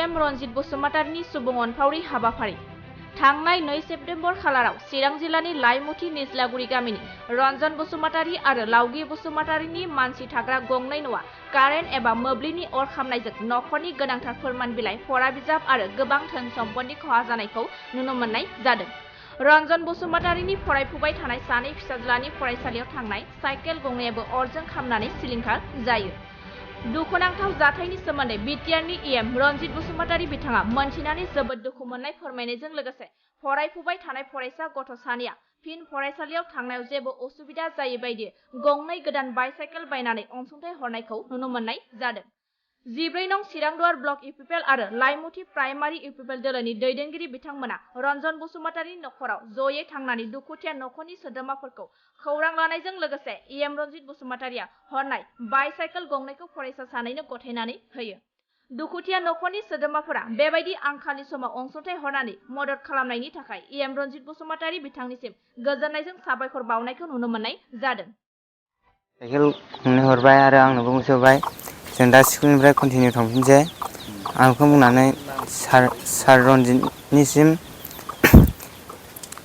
EM Ranjit बसुमतारिनि सुबुं अनफावरि हाबाफारि थांनाय 2 सेप्तेम्बर खालाराव चिरां जिल्लानि लाइमुथि निज्लागुरि गामिनि रन्जन बसुमतारि आरो लावगि बसुमतारिनि मानसि थाग्रा गंनै न'आ कारेन्ट एबा मोब्लिबनि अर खामनायजों नखरनि गोनांथार फोरमान बिलाइ फरा बिजाब आरो गोबां धोन सम्पदनि खहा जानायखौ नुनो मोननाय जादों। रन्जन बसुमतारिनि फरायफुबाय थानाय सानै फिसाज्लानि फरायसालियाव थांनाय साइकेल गंनैयाबो अरजों खामनानै सिलिंखार जायो। दुखुनांथाव जाथायनि सोमोन्दै बिटिआरनि EM रनजित बसुमतारि बिथाङा मोनथिनानै जोबोद दुखु मोननाय फोरमायनायजों लोगोसे फरायफुबाय थानाय फरायसा गथ' सानैया फिन फरायसालियाव थांनायाव जेबो असुबिदा जायै बायदि गंनै गोदान बाइसाइकेल बायनानै अनसुंथाइ हरनायखौ नुनो मोननाय जादों। 14 नं चिरांदुवार ब्लक इउपिपिएल आरो लाइमुथि प्राइमारि इउपिपिएल दोलोनि दैदेनगिरि बिथांमोना रन्जन बसुमतारिनि नखराव जयै थांनानै दुखुथिया नखरनि सोद्रोमाफोरखौ खौरां लानायजों लोगोसे EM रनजित बसुमतारिया हरनाय बाइसाइकेल गंनैखौ फरायसा सानैनो गथायनानै होयो। दुखुथिया नखरनि सोद्रोमाफोरा बेबायदि आंखालनि समाव अनसुंथाइ हरनानै मदद खालामनायनि थाखाय EM रनजित बसुमतारि बिथांनिसिम गोजोननायजों साबायखर बावनायखौ नुनो मोननाय जादों। साइकेल गंनै हरबाय आरो आंनोबो गंसे हरबाय। जों दा स्कुलनिफ्राय कन्टिनिउ थांफिनसै। आं बेखौ बुंनानै सार रनजितनिसिम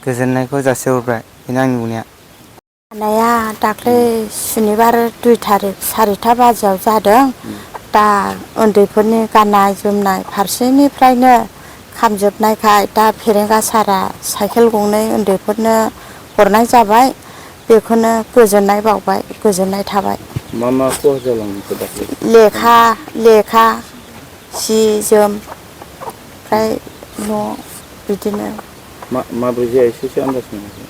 गोजोननायखौ जासिहरबाय। बेनो आंनि बुंनाया। जानाया दाख्लै सुनिबार 2 थारिख 4टा बाजियाव जादों। दा उन्दैफोरनि गाननाय जोमनाय फारसेनिफ्रायनो खामजोबनायखाय दा फेरेंगा सारा साइकेल गंनै उन्दैफोरनो हरनाय जाबाय। बेखौनो गोजोननाय बावबाय, गोजोननाय थाबाय। मा खहा जालांखो दाख्लै? लेखा सि जोम ओमफ्राय न' बिदिनो। माबोरै एसेसो आन्दाज मोनाखै?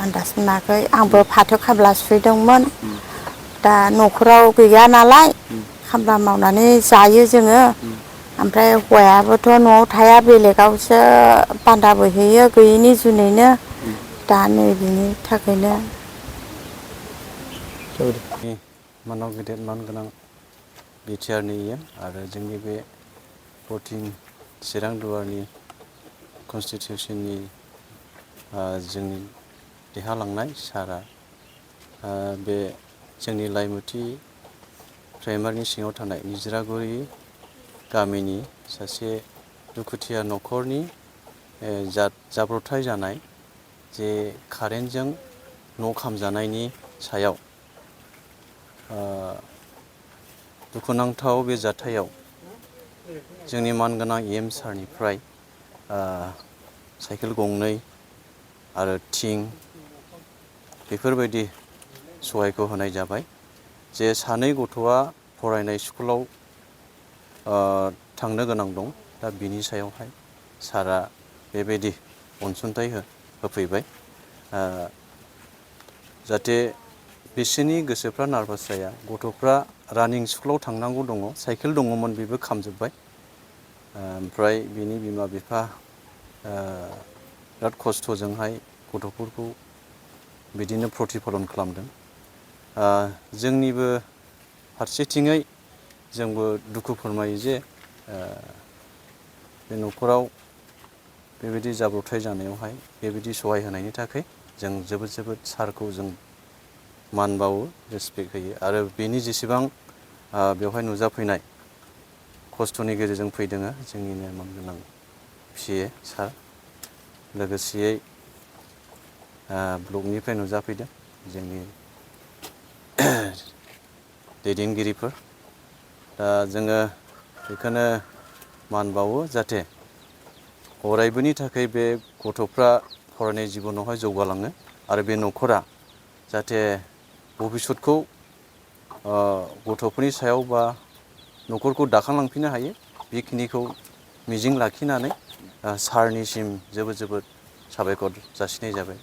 आन्दाज मोनाखै। आंबो फाथो खामला सुहैदोंमोन। दा न'खराव गैया नालाय खामला मावनानै जायो जोङो। ओमफ्राय हौवायाबोथ' न'आव थाया, बेलेगावसो बान्दाबो हैयो गैयिनि जुनैनो। दा नै बिनि थाखायनो मानाव गेदेर मान गोनां बिटिआरनि EM आरो जोंनि बे 14 चिरां दुवारनि कनस्टिटिउसननि जोंनि देरहालांनाय सारा बे जोंनि लाइमुथि प्राइमारिनि सिङाव थानाय निज्लागुरि गामिनि सासे दुखुथिया न'खरनि जाब्रबथाय जानाय जे कारेन्टजों न' खामजानायनि सायाव दुखुनांथाव बे जाथायाव जोंनि मानगोनां EM सारनिफ्राय साइकेल गंनै आरो थिं बेफोरबायदि सहायखौ होनाय जाबाय। जे सानै गथ'आ फरायनाय स्कुलाव थांनो गोनां दं। दा बिनि सायावहाय सारा बेबायदि अनसुंथाइ होफैबाय। जाहाथे बिसोरनि गोसोफ्रा नार्भास जाया। गथ'फ्रा रानिं स्कुलाव थांनांगौ दङ, साइकेल दङमोन बेबो खामजोब्बाय। ओमफ्राय बिनि बिमा बिफा बिराद खस्थ'जोंहाय गथ'फोरखौ बिदिनो प्रतिफलन खालामदों। जोंनिबो फारसेथिङै जोंबो दुखु फोरमायो जे बे न'खराव बेबायदि जाब्रबथाय जानायावहाय बेबायदि सहाय होनायनि थाखाय जों जोबोद सारखौ जों मान बावो, रेसपेक्ट होयो। आरो बेनि जेसेबां बेवहाय नुजाफैनाय खस्थ'नि गेजेरजों फैदों जोंनिनो मानगोनां PA सार, लोगोसेयै ब्लकनिफ्राय नुजाफैदों जोंनि दैदेनगिरिफोर। दा जोङो बेखौनो मान बावो जाहाथे अरायबोनि थाखाय बे गथ'फ्रा फरायनाय जिबनावहाय जौगालाङो आरो बे न'खरा जाहाथे भबिसतखौ गथ'फोरनि सायाव बा न'खरखौ दाखांलांफिननो हायो, बेखिनिखौ मिजिं लाखिनानै सारनिसिम जोबोद साबायखर जासिनाय जाबाय।